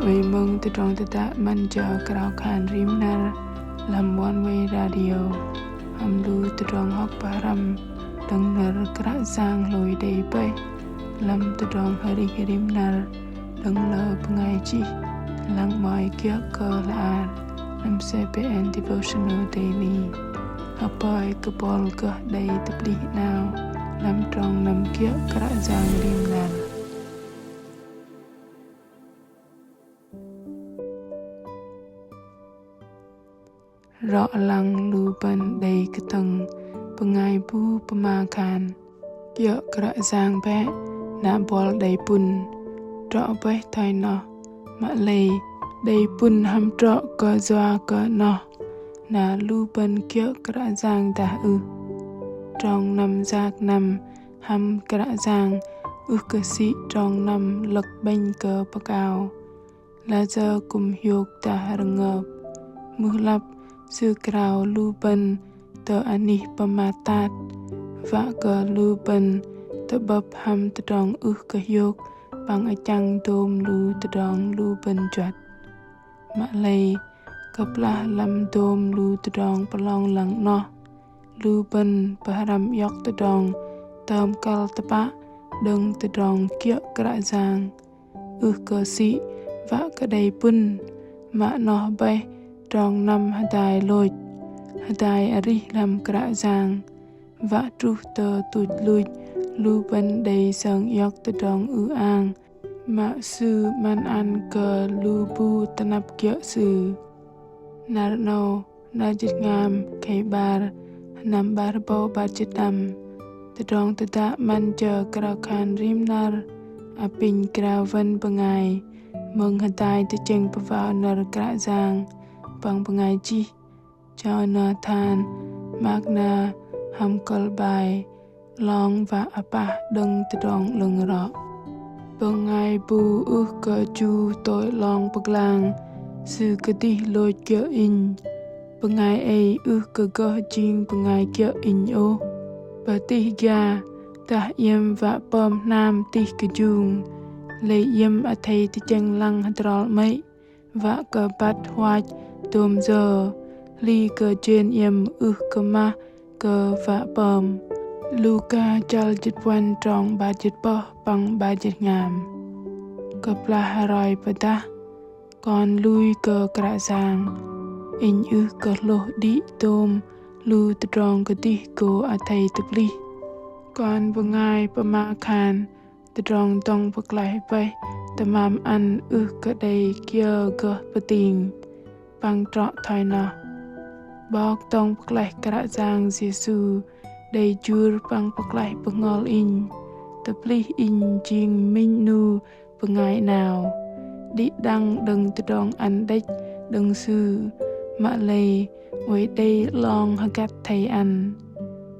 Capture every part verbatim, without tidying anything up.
Wei mơ̆ng tơdrong tơdă 'Măn jơ krao khan rim năr lăm One Way Radio hăm lu tơdrong hŏk pơhrăm đơ̆ng nơ̆r Kră Yang hlôi đei bơih lăm tơdrong arih rim năr đơ̆ng lơ bơngai chih lăng 'mơ̆i kiơ̆ kơ hla bơar lăm CBN Devotional Daily. Hơpơi kơ buăl gơh đei tơplih 'nao lăm trong năm kiơ̆ Kră Yang rim năr. Rŏ lăng lu bơ̆n đei kơtơ̆ng bơngai bu pơma khan kiơ̆ Kră Yang bĕ na buăl đei pŭn. Trŏ bơih thoi noh, mă lei đei pŭn hăm trŏ kơ yua kơ noh na lu bơ̆n kiơ̆ Kră Yang dah ưh. Trong năm yak năm hăm Kră Yang ưh kơ sĭ trong năm lơ̆k 'bĕnh kơ pơkao. Lasơ kư̆m hiôk dah rơngơp. Mưh lăp sư krao lu bơ̆n tơ anih pơmat tat, wă kơ lu bơ̆n tơ'bơ̆p hăm tơdrong ưh kơ hiôk păng achăng dôm lu tơdrong lu bơ̆n juăt. Mă lei kơplah lăm dôm lu tơdrong pơlong lăng noh, lu bơ̆n pơhrăm iŏk tơdrong tơm kăl tơpă đơ̆ng tơdrong kiơ̆ Kră Yang. Ưh kơ sĭ wă kơ đei pŭn, mă noh bơih trong năm hơdai lôch, hơdai arih lăm Kră Yang. Wă truh tơ tuch luch lu bơ̆n đei sơng iŏk tơdrong ư-ang mă Sư 'măn ăn kơ lu bu tơnăp kiơ̆ Sư. Năr 'nâu, năr jĭt hngam, khei 'bar, sơnăm 'bar rơbâu 'bar jĭt đăm. Tơdrong tơdă 'Măn jơ krao khan rim năr apinh krao wăn bơngai mơ̆ng hơdai tơchĕng pơwao nơ̆r Kră Yang păng bơngai chih Jonathan Magna hăm kơ̆l bai Long wă apah đơ̆ng tơdrong 'lơ̆ng rŏ. Bơngai bu ưh kơ chu tôi long pơglang, sư kơdih lôch kiơ̆ inh. Bơngai ei ưh kơ gơh jing bơngai kiơ̆ inh ôh. Pơtih gia, dah iĕm wă pơm hnam tih kơjung, lei iĕm athei tơchĕng lăng hơdrol 'mơ̆i wă kơ băt huach dôm yơ, hli kơ jên iĕm ưh kơ mah kơ wă pơm. Luka chăl jĭt puăn trong 'bar jĭt pơh păng 'bar jĭt hngam. Kơplah roi pơdah, kon lui kơ Kră Yang, inh ưh kơ hlôh đĭ dôm lu tơdrong kơdih gô athei tơplih. Kon bơngai pơma khan tơdrong dŏng pơklaih bơih tơmam ăn ưh kơ đei kiơ gơh pơting. Păng trŏ thoi noh, 'Bok dŏng pơklaih Kră Yang Yêsu đei jur păng pơklaih bơhngol inh, tơplih inh jing minh 'nu bơngai 'nao, đĭ đăng đơ̆ng tơdrong ăn đĕch đơ̆ng Sư, mă lei oei đei 'long hơgăt athei ăn.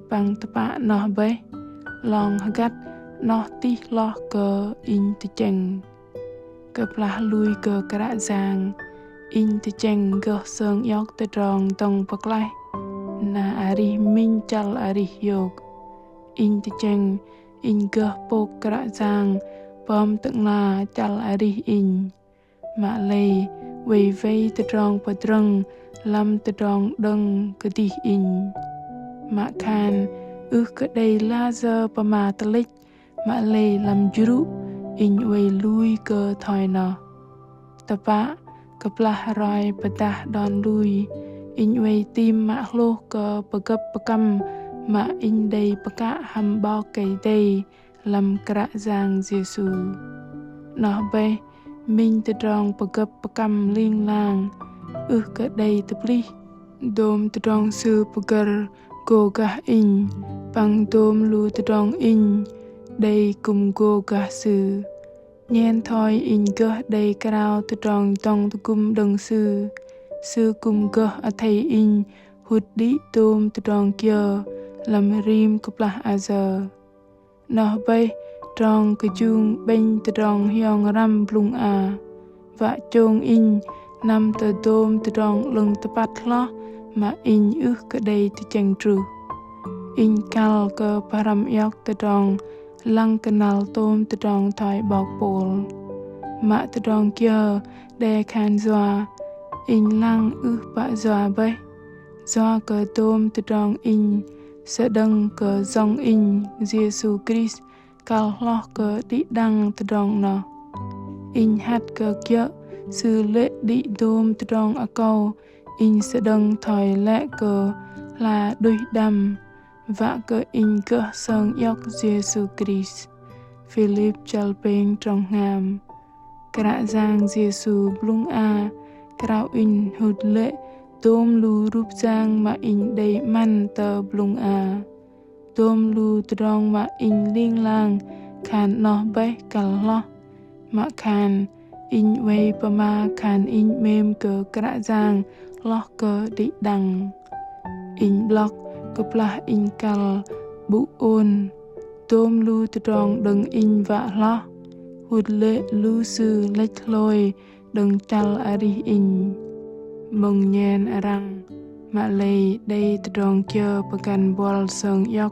Păng tơpă noh bơih, 'long hơgăt noh tih hloh kơ inh tơchĕng. Kơplah lui kơ Kră Yang, inh tơchĕng gơh sơng iŏk tơdrong dŏng pơklaih, na arih minh chăl arih hiôk. Inh tơchĕng inh gơh pôk Kră Yang pơm Tơ'ngla chăl arih inh. Mă lei oei wei tơdrong pơdrơ̆ng lăm tơdrong đơ̆ng kơdih inh. Mă khan ưh kơ đei lasơ pơma tơlĕch, mă lei lăm jrŭ inh oei lui kơ thoi noh. Tơpă, kơplah roi pơdah đon lui, inh oei tam mă hlôh kơ pơgơ̆p pơkăm mă inh đei pơkă hăm 'Bok Kei-Dei lăm Kră Yang Yêsu. Noh bơih, minh tơdrong pơgơ̆p pơkăm ling lang, ưh kơ đei tơplih. Dôm tơdrong Sư pơgơ̆r gô gah inh, păng dôm lu tơdrong inh đei kư̆m gô gah Sư. Nhen thoi inh gơh đei krao tơdrong dŏng tơgŭm đơ̆ng Sư, Sư kư̆m gơh athei inh hŭt đĭ dôm tơdrong kiơ lăm rim kơplah ayơ. Noh bơih trong kơjung 'bĕnh tơdrong hiong răm blŭng a, wă chông inh năm tơ dôm tơdrong 'lơ̆ng tơpăt hloh mă inh ưh kơ đei tơchĕng truh. Inh kăl kơ pơhrăm iŏk tơdrong lăng kơnăl tôm tơdrong thoi 'bok Pôl. mă tơdrong kiơ đe khan yua, inh lăng ưh pă yua bơih. Yua kơ dôm tơdrong inh sơđơ̆ng kơ Yŏng inh Yêsu Krist kăl hloh kơ đĭ đăng tơdrong 'noh. Inh hăt kơ kiơ̆ Sư lê̆ đĭ dôm tơdrong akâu inh sơđơ̆ng thoi lĕ kơ hla đuih đăm, wă kơ inh gơh sơng iŏk Yêsu Krist. Philip chăl pêng trong hngam. Kră Yang Yêsu blŭng a krao inh hŭt lê̆ dôm lu rup yang mă inh đei 'măn tơ blŭng a. Dôm lu tơdrong mă inh ling lang khan 'noh bơih kăl hloh. Mă khan inh oei pơma khan inh 'mêm kơ Kră Yang hloh kơ đĭ đăng. Inh 'blŏk kơplah inh kăl 'bŭ ôn dôm lu tơdrong đơ̆ng inh wă hloh, hŭt lê̆ lu sư lĕch hlôi đơ̆ng chăl arih inh. Mơ̆ng nhen arăng, mă lei đei tơdrong kiơ pơgăn buăl sơng iŏk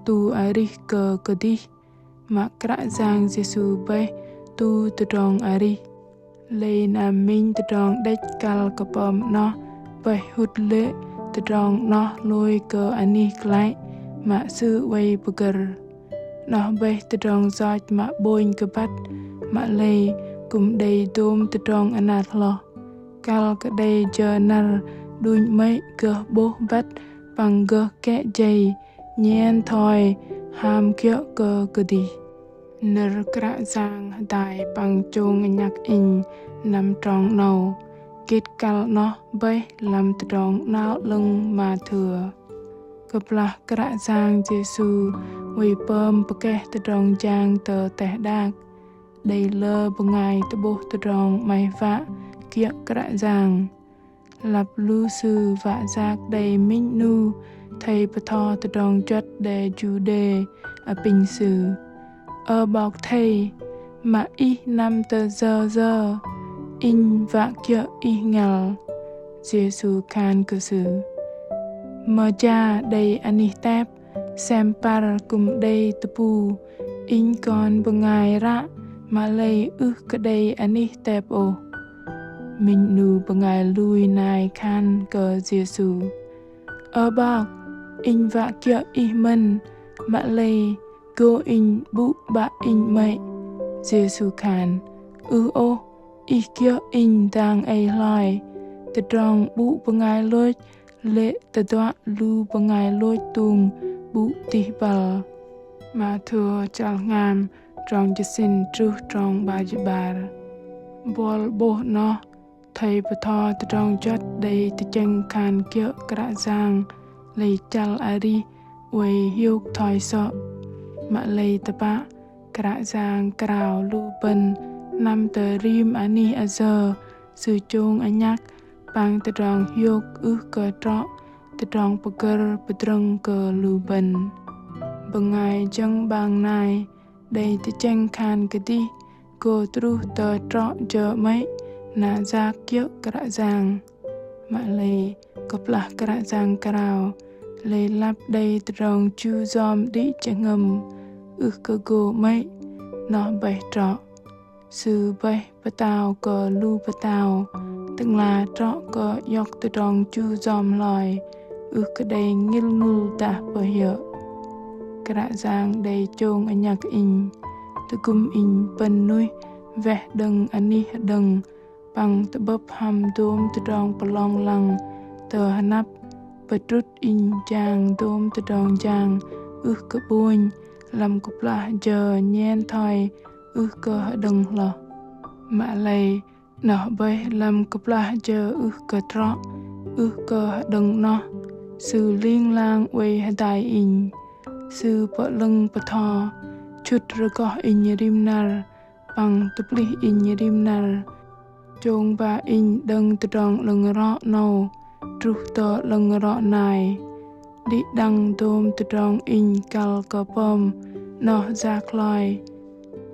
tu arih kơ kơdih, mă Kră Yang Yêsu bơih tu tơdrong arih. Lei na minh tơdrong đĕch kăl kơ pơm 'noh bơih hŭt lê̆ tơdrong 'noh hlôi kơ anih klaih mă Sư oei pơgơ̆r. 'Noh bơih tơdrong yoch mă 'bônh kơ băt, mă lei kư̆m đei dôm tơdrong anat hloh. Kăl kơ đei jơ năr đunh 'mơ̆i gơh 'bôh băt păng gơh kĕ jei, nhen thoi ham kiơ̆ kơ kơdih. Nơ̆r Kră Yang hơdai păng chông anhăk inh năm trong 'nâu, gĭt kăl 'noh bơih lăm Tơdrong 'Nao 'Lơ̆ng Mathêu. Kơplah Kră Yang Yêsu oei pơm pơkeh tơdrong jang tơ teh đak, đei lơ bơngai tơ'bôh tơdrong 'maih wă kiơ̆ Kră Yang. Lăp lu sư wă yak đei minh 'nu thây bơtho tơdrong juăt đe Juđê apinh Sư: Ơ 'Bok Thây, mă Ih năm tơ yơ yơ, inh wă kiơ̆ Ih ngăl. Yêsu khan kơ sư: Mơja đei anih tep, sem păr kư̆m đei tơpu, inh kon bơngai ră mă lei ưh kơ đei anih tep ôh. Minh 'nu bơngai lui nai khan kơ Yêsu: Ơ 'Bok, inh wă kiơ̆ Ih mơ̆n, mă lei gô inh 'bŭ 'Bă inh 'mơ̆i. Yêsu khan: Ưh ôh, ih kiơ̆ inh dang ei hloi. Tơdrong 'bŭ bơngai lôch lê̆ tơduă lu bơngai lôch tung 'bŭ dih băl. Mathêu chăl hngam, trong jơsĭn truh trong 'bar jĭt 'bar. Buăl 'bôh 'noh, thây bơtho tơdrong juăt đei tơchĕng khan kiơ̆ Kră Yang, lei chăl arih oei hiôk thoi sơ̆. Mă lei tơpă, Kră Yang krao lu bơ̆n năm tơ rim anih ayơ Sư chông anhăk păng tơdrong hiôk ưh kơ trŏ, tơdrong pơgơ̆r pơdrơ̆ng kơ lu bơ̆n. Bơngai jơ̆ng 'bang nai đei tơchĕng khan kơdih gô truh tơ trŏ jơ 'mơ̆i na yak kiơ̆ Kră Yang. Mă lei kơplah Kră Yang krao, lei lăp đei tơdrong chu yom đĭ jơhngơ̆m, ưh kơ gô 'mơ̆i, noh bơih trŏ. Sư bơih Pơtao kơ lu pơtao, Tơ'ngla trŏ kơ iŏk tơdrong chu yom hloi, ưh kơ đei ngĭl ngŭl dah pơhiơ̆. Kră Yang đei chông anhăk inh, tơgŭm inh pơ̆n nuih weh đơ̆ng anih hơđơ̆ng, păng tơ'bơ̆p hăm dôm tơdrong pơlong lăng tơ hơnăp, pơdrŭt inh jang dôm tơdrong jang ưh kơ 'bônh, lăm kơplah jơ nhen thoi ưh kơ hơđơ̆ng hloh. Mă lei, noh bơih lăm kơplah jơ ưh kơ trŏ, ưh kơ hơđơ̆ng noh, Sư ling lang oei hơdai inh. Sư pơ'lơ̆ng pơtho, chŭt rơgoh inh rim năr, păng tơplih inh rim năr. Chông ba inh đơ̆ng tơdrong 'lơ̆ng rŏ 'nâu truh tơ 'lơ̆ng rŏ nai. Đĭ đăng dôm tơdrong inh kăl kơ pơm noh yak hloi,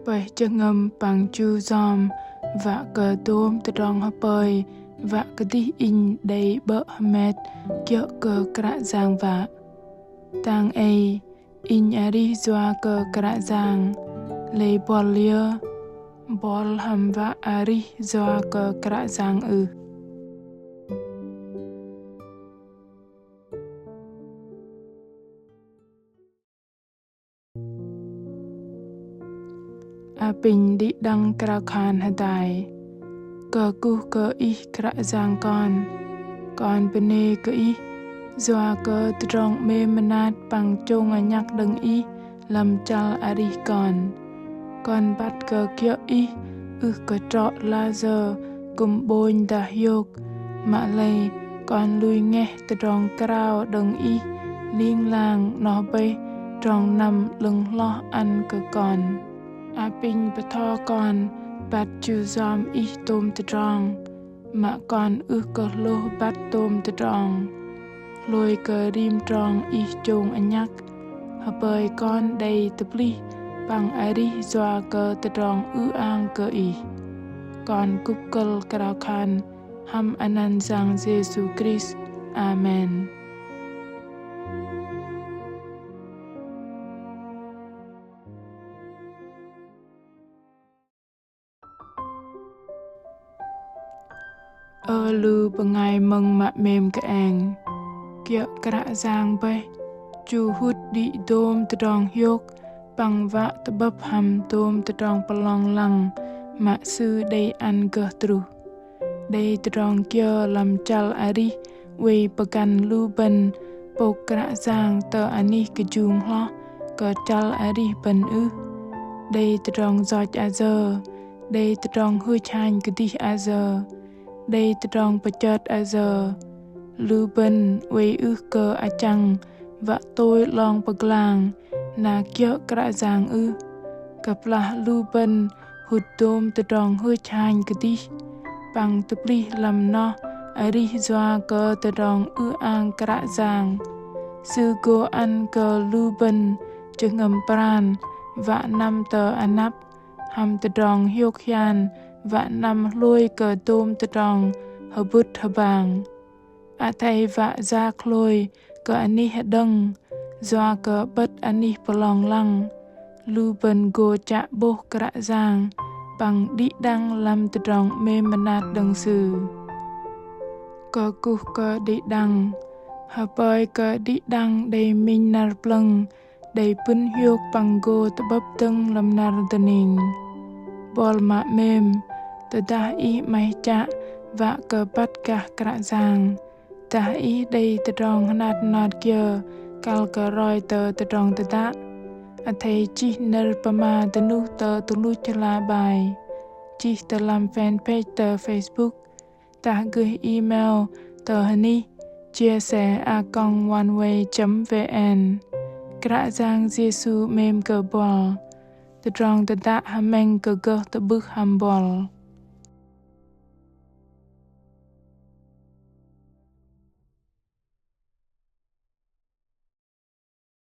pơih jơhngơ̆m păng chu yom, wă kơ dôm tơdrong hơpơi wă kơdih inh đei 'bơ̆ hơmet kiơ̆ kơ Kră Yang wă. Dang ei, inh arih yua kơ Kră Yang, lei buăl yơ? Buăl hăm wă arih yua kơ Kră Yang ưh? Apinh đĭ đăng krao khan hơdai. Kơkuh kơ Ih Kră Yang kon. Kon bơnê kơ Ih yua kơ tơdrong 'mêm mơnat păng chông anhăk đơ̆ng Ih lăm chăl arih kon. Kon băt kơ kiơ̆ Ih ưh kơ trŏ layơ kư̆m 'bônh dah hiôk, mă lei kon lui ngeh tơdrong krao đơ̆ng Ih ling lang noh bơih trong năm 'lơ̆ng hloh ăn kơ kon. Apinh bơtho kon băt chu yom Ih tôm tơdrong, mă kon ưh kơ hlôh băt tôm tơdrong. Hlôi kơ rim trong Ih chông anhăk, hơpơi kon đei tơplih păng arih yua kơ tơdrong ư-ang kơ Ih. Kon kŭp kơ̆l krao khan hăm anăn Yang Yêsu Krist. Amen. Ơ lu bơngai mơ̆ng mă 'mêm kơeng. Kiơ̆ Kră Yang bơih chu hŭt đĭ dôm tơdrong hiôk păng wă tơ'bơ̆p hăm dôm tơdrong pơlong lăng mă Sư đei ăn gơh truh. Đei tơdrong kiơ lăm chăl arih oei pơgăn lu bơ̆n pôk Kră Yang tơ anih kơjung hloh kơ chăl arih bơ̆n ưh? Đei tơdrong yoch ayơ, đei tơdrong hưch hanh kơdih ayơ, đei tơdrong pơchơt ayơ, lu bơ̆n oei ưh kơ achăng wă tôi 'long pơglang na kiơ̆ Kră Yang ưh? Kơplah lu bơ̆n hŭt dôm tơdrong hưch hanh kơdih păng tơplih lăm noh arih yua kơ tơdrong ư-ang Kră Yang, Sư gô ăn kơ lu bơ̆n jơhngơ̆m pran wă năm tơ anăp hăm tơdrong hiôk hian wă năm hlôi kơ dôm tơdrong hơbŭt hơbang. Athei wă yak hlôi kơ anih hơđơ̆ng, yua kơ 'bơ̆t anih pơlong lăng, lu bơ̆n gô chă 'bôh Kră Yang păng đĭ đăng lăm tơdrong 'mêm mơnat đơ̆ng Sư. Kơkuh kơ đĭ đăng, hơpơi kơ đĭ đăng đei minh năr plơ̆ng đei pŭn hiôk păng gô tơ'bơ̆p dơ̆ng lăm năr dơning. Buăl mă 'mêm, tơdah ih 'maih chă wă kơ băt gah Kră Yang, dah ih đei tơdrong hơnat hơnot kiơ kăl kơ roi tơ tơdrong tơdă, athei chih nơ̆r pơma dơnuh tơ tơluch hla bơar, chih tơ lăm fanpage tơ Facebook, dah gơih email tơ hơnih chia sẻ a còng oneway chấm vn. Kră Yang Yêsu 'mêm kơ buăl. Tơdrong tơdă hơmĕng kơ gơh tơ'bưh hăm buăl.